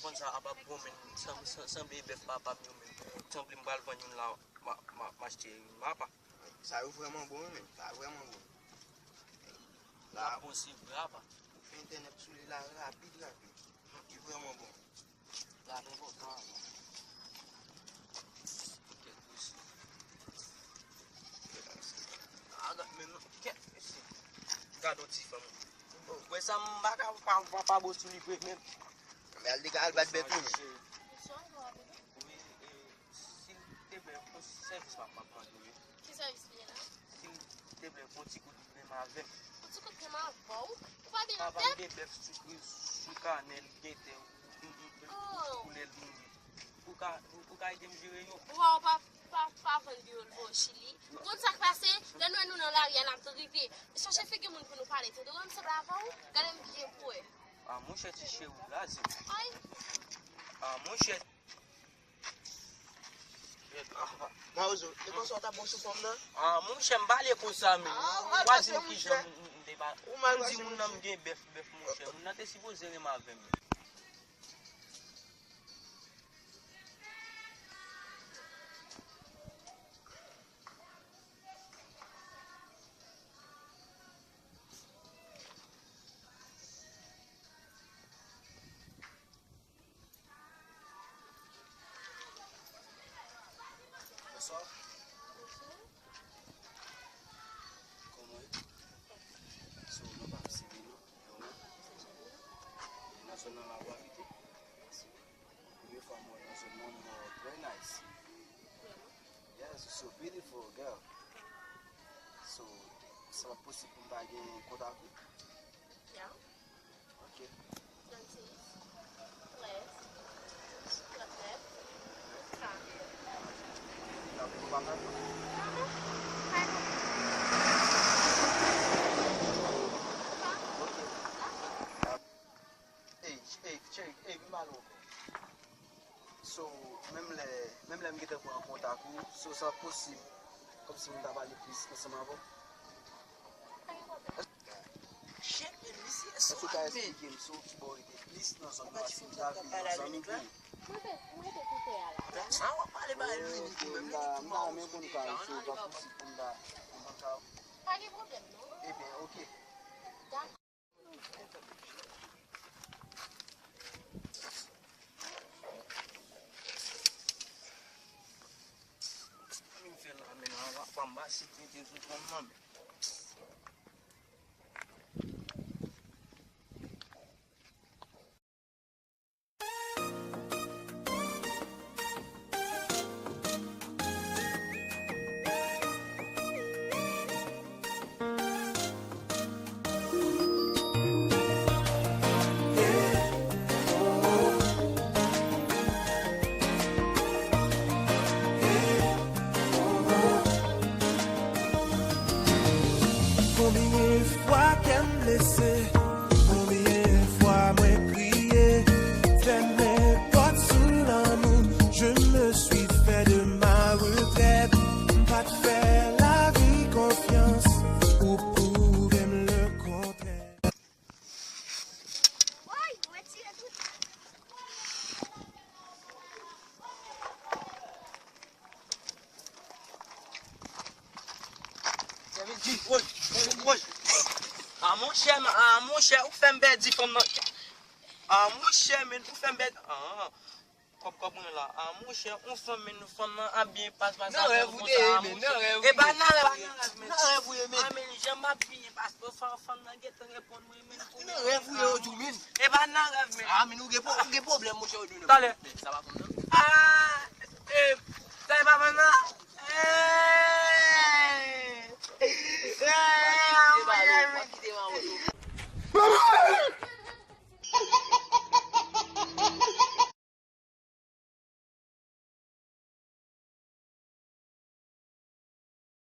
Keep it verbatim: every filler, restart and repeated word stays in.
Konn sa a pa bon, men. Sanble, sanble bèf papa m yo, men. Sanble m pral vann youn la, m a, m a, m achte youn, m a pa. Sa yo vrèman bon, wi, men. Sa vrèman bon. La, bon, se vre, apa. Ou fè entènèt sou li la rapid, rapid. Li vrèman bon. La, men bon, tan, apa. Kèt mesye. A, gad, men non, kèt mesye. Gad yon ti fanm. Ou wè sa, m pa ka pa, pa, pa bon sou li vre, men. Men al li ka al bat bèt ou, men. Wi, e, si l te vle yon sèvis, m ap, m ap mande w, wi. Ki sèvis li ye la? Si l te vle yon ti kout men avè m. Yon ti kout men avè w? Ou pa byen nan tèt? Papa m gen bèf sou, sou kanèl, gen tè, koulè l mouri. Ou ka, ou ka ede m jere yo? Ou pa, ou pa, pa, pa vann biwo l ba w Chili. Ou konn sa k pase? Lè nou wè nou nan lari a, n ap drive. Chache figi moun pou nou pale, tande w, m sanble avè w? Gade m byen pou wè. A, monchè, ti cheri w blaze m. Ay. A, monchè. Mawozo, e konsa w t ap bon sou fanm nan? A, monchè, m pale konsa, men. Ou pa di m kijan m, m te ba. Ou mal pase, monchè. M di moun nan m gen bèf, bèf, monchè. Moun nan te sipoze renmen avè m. Bonswa. Kòman w ye? So, non pa m se Beno, Beno. E nan zòn nan la w abite? Premye fwa m wè nan zòn nan, m wè trè nice. Yes, you're so beautiful, girl. So, sa p ap posib pou m ta gen kontak ou? Yeah. Ok. Trannsis, trèz, trannèf, sa. N ap pran kontak ou? Ah, ah. Pa gen pwoblèm. Ok. Dakò. Ey, ey, cheri, ey, vin pale ankò. So, menm lè, menm lè m gentan pran kontak ou, so sa posib kòmsi m ta pale plis ansanm avè w? Jen, men misye swat, men. Èske w ka eksplike m si w ki bò w rete plis nan zòn nan, si m ta vin yon zanmi pou ou? Mwen te, mwen te koupe a la. Sa w ap pale ba Lunik ou menm, Lunik ki mawon sou deja, ann ale ba bò. Pa gen pwoblèm, non. Ebyen, oke. Dakò. Konbyen fwa kè m blese, konbyen fwa mwen kriye, fèmen pòt sou lanmou, je me suis fait de ma retraite, m pa t fè lavi konfyans, ou pwouve m le kontrè. Woy, ou retire tout. Kevin G, woy, Kevin, woy. A monchè, a monchè, ou fè m pèdi fanm nan. A monchè, men, ou fè m pèdi. Ah. Kòb, kòb mwen la. A monchè, yon fanm, men fanm nan ap byen pase, pase. Nan rèv ou te ye, men, nan rèv ou te ye. E pa nan rèv, pa nan rèv, men. Nan rèv ou ye, men. A, men jan m ap byen pase, fanm, fanm nan gentan reponn mwen, men. Nan rèv ou ye, yo di w, men. E pa nan rèv, men. A, men ou gen pwo-, ou gen pwoblèm, monchè, yo di w. Talè. Sa pa fanm nan? A, e, sa e pa fanm nan? E,